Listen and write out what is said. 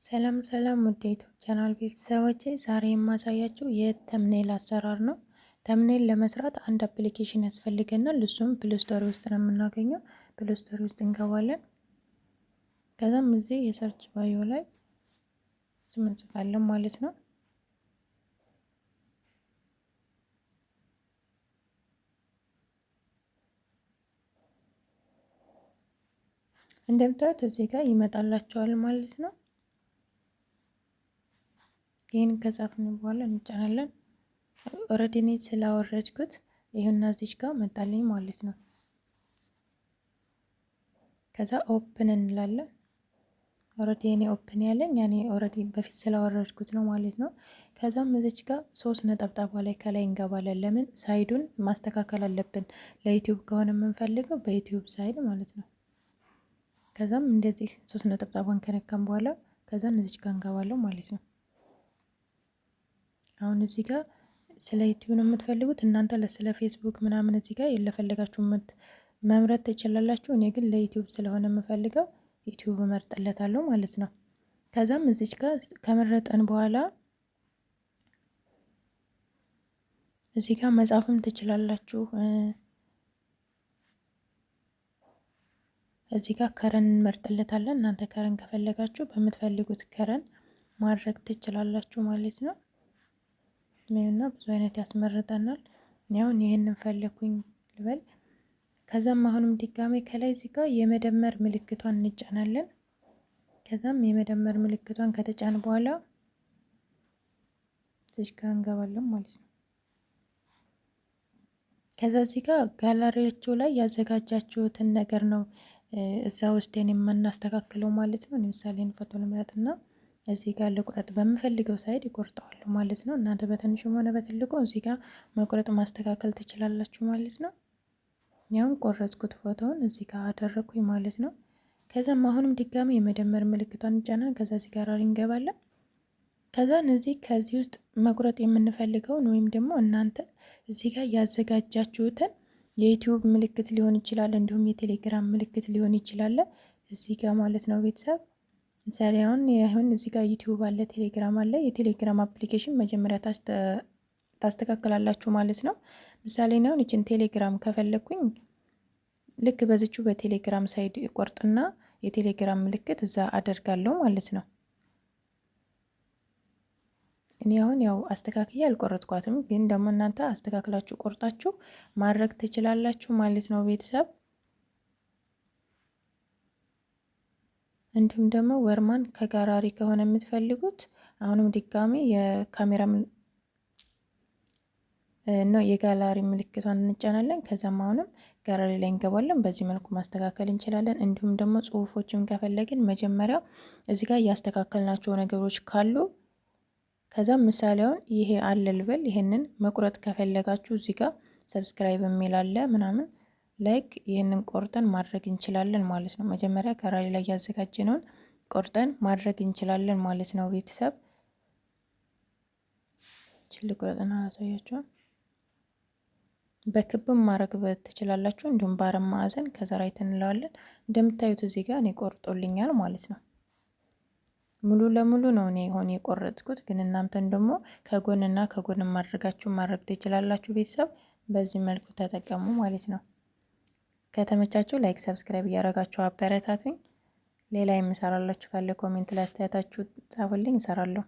ሰላም ሰላም ውድ የ YouTube channel ቤተሰቦቼ፣ ዛሬ የማሳያችሁ የ thumbnail አሰራር ነው። Thumbnail ለመስራት አንድ application ያስፈልገናል። እሱም Play Store ውስጥ ነው የምናገኘው። Play Store ውስጥ እንገባለን። ከዛም እዚህ የ search bar ላይ ስም እንጽፋለን ማለት ነው። እንደምታዩት እዚህ ጋር ይመጣላችኋል ማለት ነው። ይህን ከጻፍን በኋላ እንጫናለን። Already እኔ ስላወረድኩት ይሄውና እዚች ጋር መጣልኝ ማለት ነው። ከዛ open እንላለን። Already እኔ open ያለኝ ያኔ already በፊት ስላወረድኩት ነው ማለት ነው። ከዛም እዚች ጋር ሶስት ነጠብጣቧ ላይ ከላይ እንገባለን። ለምን side ኡን ማስተካከል አለብን። ለ YouTube ከሆነ የምንፈልገው በ YouTube side ማለት ነው። ከዛም እንደዚህ ሶስት ነጠብጣቧን ከነካን በኋላ ከዛ እዚች ጋር እንገባለን ማለት ነው። አሁን እዚህ ጋር ስለ YouTube ነው የምትፈልጉት እናንተ ስለ ፌስቡክ ምናምን እዚህ ጋር የለፈለጋችሁ መምረጥ ትችላላችሁ። እኔ ግን ለ YouTube ስለሆነ የምፈልገው YouTube እመርጥለታለሁ ማለት ነው። ከዛም እዚች ጋር ከመረጠን በኋላ እዚህ ጋር መጻፍም ትችላላችሁ። እዚህ ጋር color እንመርጥለታለን። እናንተ color ከፈለጋችሁ በምትፈልጉት color ማድረግ ትችላላችሁ ማለት ነው። እና ብዙ አይነት ያስመርጠናል። እኔ አሁን ይሄንን ፈለኩኝ ልበል። ከዛም አሁንም ድጋሜ ከላይ እዚህ ጋር የመደመር ምልክቷን እንጫናለን። ከዛም የመደመር ምልክቷን ከተጫን በኋላ እዚህ ጋር እንገባለን ማለት ነው። ከዛ እዚህ ጋር ጋላሪያችሁ ላይ ያዘጋጃችሁትን ነገር ነው እዛ ውስጥ የምናስተካክለው ማለት ነው። ለምሳሌ ፎቶ ልምረጥና እዚህ ጋር ልቁረጥ፣ በምፈልገው side ይቆርጠዋለሁ ማለት ነው። እናንተ በትንሹም ሆነ በትልቁ እዚህ ጋር መቁረጥ ማስተካከል ትችላላችሁ ማለት ነው። ያውን ቆረጥኩት፣ ፎቶውን እዚህ ጋር አደረኩኝ ማለት ነው። ከዛም አሁንም ድጋሚ የመደመር ምልክቷን እንጫናለን። ከዛ እዚህ ጋር እንገባለን። ከዛ እነዚህ ከዚህ ውስጥ መቁረጥ የምንፈልገውን ወይም ደግሞ እናንተ እዚህ ጋር ያዘጋጃችሁትን የ YouTube ምልክት ሊሆን ይችላል፣ እንዲሁም የቴሌግራም ምልክት ሊሆን ይችላል እዚህ ጋር ማለት ነው ቤተሰብ። ምሳሌ አሁን ይሁን እዚህ ጋር YouTube አለ፣ ቴሌግራም አለ። የቴሌግራም application መጀመሪያ ታስተካክላላችሁ ማለት ነው። ምሳሌ ነው ይችን ቴሌግራም ከፈለኩኝ ልክ በዚቹ በቴሌግራም side ቆርጥና የቴሌግራም ምልክት እዛ አደርጋለሁ ማለት ነው። እኔ አሁን ያው አስተካክዬ አልቆረጥኳትም፣ ግን ደግሞ እናንተ አስተካክላችሁ ቆርጣችሁ ማድረግ ትችላላችሁ ማለት ነው ቤተሰብ። እንዲሁም ደግሞ watermark ከ gallery ከሆነ የምትፈልጉት አሁንም ድጋሚ የካሜራ ነው የጋላሪ ምልክቷን እንጫናለን። ከዛም አሁንም ጋላሪ ላይ እንገባለን። በዚህ መልኩ ማስተካከል እንችላለን። እንዲሁም ደግሞ ጽሁፎችም ከፈለግን መጀመሪያ እዚህ ጋር ያስተካከልናቸው ነገሮች ካሉ ከዛም ምሳሌውን ይሄ አለ ልበል። ይሄንን መቁረጥ ከፈለጋችሁ እዚህ ጋር subscribe የሚል አለ ምናምን like ይህንን ቆርጠን ማድረግ እንችላለን ማለት ነው። መጀመሪያ ጋላሪ ላይ ያዘጋጀነውን ቆርጠን ማድረግ እንችላለን ማለት ነው ቤተሰብ። ችል ቆርጠን አላሳያችሁም። በክብም ማድረግ ትችላላችሁ። እንዲሁም በአራት ማዕዘን ከዛ right እንለዋለን። እንደምታዩት እዚህ ጋር እኔ ቆርጦልኛል ማለት ነው። ሙሉ ለሙሉ ነው እኔ ሆነ የቆረጥኩት፣ ግን እናንተን ደግሞ ከጎንና ከጎን ማድረጋችሁ ማድረግ ትችላላችሁ ቤተሰብ። በዚህ መልኩ ተጠቀሙ ማለት ነው። ከተመቻችሁ like፣ subscribe እያደረጋችሁ አበረታትኝ። ሌላ የምሰራላችሁ ካለ comment ላይ አስተያየታችሁ ጻፉልኝ፣ እሰራለሁ።